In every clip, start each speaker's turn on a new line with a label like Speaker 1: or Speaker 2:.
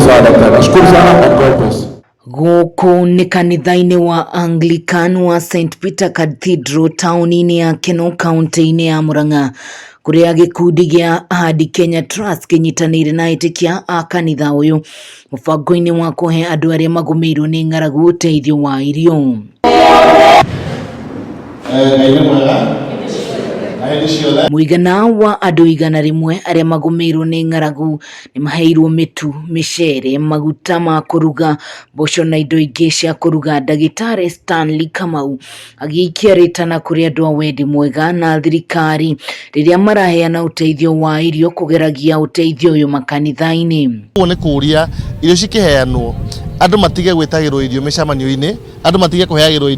Speaker 1: Sawa daktari. Nashukuru sana and God bless.
Speaker 2: Gũkũ nĩ kanitha-inĩ wa Anglican wa St Peter Cathedral taũni-inĩ ya Kenol kaunti-inĩ ya Murang'a kũrĩa gĩkundi gĩa Ahadi Kenya Trust kĩnyitanĩire na etĩkia a kanitha ũyũ mũbango-inĩ wa kũhe andũ arĩa magũmĩirwo nĩ ng'aragu ũteithio wa irio.
Speaker 1: Ngai nĩ mwega na hĩndĩ ciothe.
Speaker 2: Mũigana wa andũ 100 arĩa magũmĩirwo nĩ ng'aragu nĩ maheirwo mĩtu, mĩcere, maguta ma kũruga, mboco na indo ingĩ cia kũruga. Ndagĩtarĩ Stanley Kamau agĩikia rĩtana kũrĩ andũ a wendi mwega na thirikari rĩrĩa maraheana ũteithio wa irio kũgeragia ũteithio ũyũ makanitha-inĩ.
Speaker 1: Ũguo nĩ kũria irio cikĩheanwo andũ matige gwĩtagĩrwo irio mĩcemanio-inĩ, andũ matige kũheagĩrwo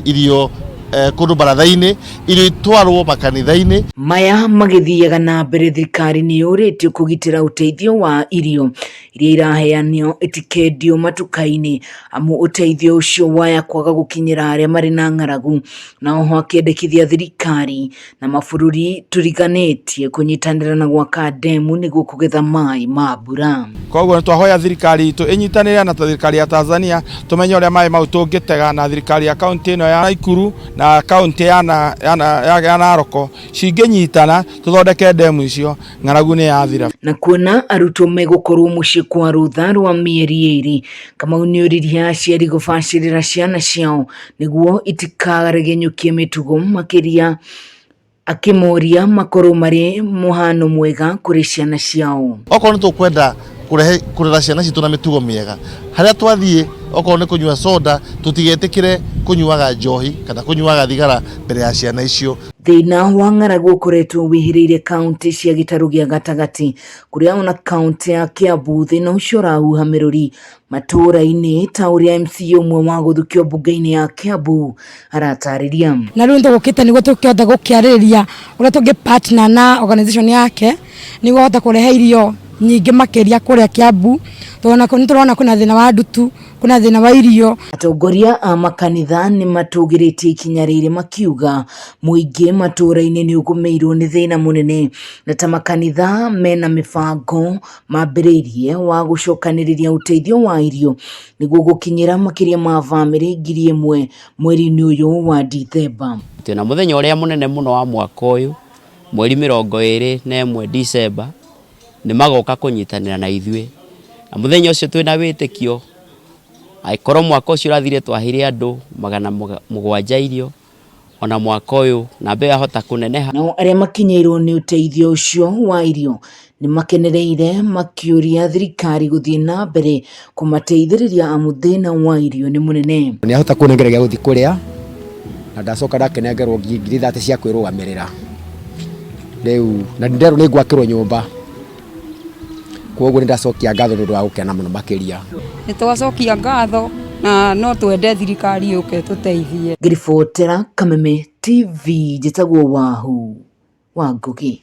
Speaker 1: irio kũndũ baratha-inĩ, irio itwarwo makanitha-inĩ.
Speaker 2: Maya magĩthiaga na mbere thirikari nĩ yũrĩtio kũgitĩra ũteithio wa irio iria iraheanio itikendio matuka-inĩ amu ũteithio ũcio waya kwaga gũkinyĩra arĩa marĩ na ng'aragu, na oho akĩendekithia thirikari na mabũrũri tũriganĩtie kũnyitanĩra na gwaka ndemu nĩguo kũgetha maĩ ma mbura.
Speaker 3: Koguo nĩ twahoya thirikari itũ ĩnyitanĩre na thirikari ya Tanzania tũmenye ũrĩa maĩ mau tũngĩtega, na thirikari ya kaunti ĩno ya Nakuru na kaunti ya Narok cingĩnyitana tũthondeke ndemu icio, ng'aragu nĩ yathira.
Speaker 2: Na kuona arutwo megũkorwo mũciĩ kwa rũtha rwa mĩeri 2, Kamau nĩ oririe aciari gũbacĩrĩra ciana ciao nĩguo itikaregenyũkie mĩtugo makĩria, akĩmoria makorwo marĩ mũhano mwega kũrĩ ciana ciao.
Speaker 1: Okorwo nĩ tũkwenda kũrehe kũrera ciana citũ na mĩtugo mĩega, harĩa twathiĩ okorwo nĩ kũnyua soda tũtigetĩkĩre kũnyuaga njohi kana kũnyuaga thigara mbere ya ciana icio.
Speaker 2: Thĩna wa ng'aragu ũkoretwo wĩhĩrĩire kaunti cia gĩtarũ gĩa gatagatĩ kũrĩa ona kaunti ya Kiambu thĩna ũcio ũrahuha mĩrũri matũũra-inĩ ta ũrĩa MCA ũmwe wa gũthukio mbunge-inĩ ya Kiambu aratarĩria.
Speaker 4: Na rĩu nĩtũgũkĩte nĩguo tũkĩhote gũkĩarĩrĩria ũrĩa tũngĩ partner na organization yake nĩguo ahote kũrehe irio nyingĩ makĩria kũrĩa Kiambu, tondũ nĩ tũrona kwĩna thĩna wa ndutu, kwĩna thĩna wa irio.
Speaker 2: Atongoria a makanitha nĩ matũgĩrĩtie ikinya rĩrĩ makiuga mũingĩ matũũra-inĩ nĩ ũgũmĩirwo nĩ thĩna mũnene, na ta makanitha mena mĩbango mambĩrĩirie wa gũcokanĩrĩria ũteithio wa irio nĩguo gũkinyĩra makĩria ma bamĩrĩ 1000 mweri-inĩ ũyũ wa Dithemba.
Speaker 5: Twĩna mũthenya ũrĩa mũnene mũno wa mwaka ũyũ, mweri 21 Dicemba, nĩ magoka kũnyitanĩra na ithuĩ. Na mũthenya ũcio twĩna wĩtĩkio, angĩkorwo mwaka ũcio ũrathire twaheire andũ 700 irio, ona mwaka ũyũ namba ĩyo yahota kũneneha.
Speaker 2: Nao arĩa makinyĩirwo nĩ ũteithio ũcio wa irio nĩ makenereire makĩũria thirikari gũthiĩ na mbere kũmateithĩrĩria amu thĩna wa irio nĩ mũnene.
Speaker 6: Nĩ ahota kũnengera gĩa gũthiĩ kũrĩa na ndacoka ndakenengerwo 30,000 cia kwĩrũgamĩrĩra rĩu, na nderwo nĩ ngwakĩrwo nyũmba, koguo nĩ ndacokia ngatho nĩ ũndũ wa gũkena mũno makĩria.
Speaker 7: Nĩ twacokia ngatho na no twende thirikari yũke ĩtũteithie.
Speaker 2: Ngĩribotera Kameme TV, njĩtagwo Wahu wa Ngugi.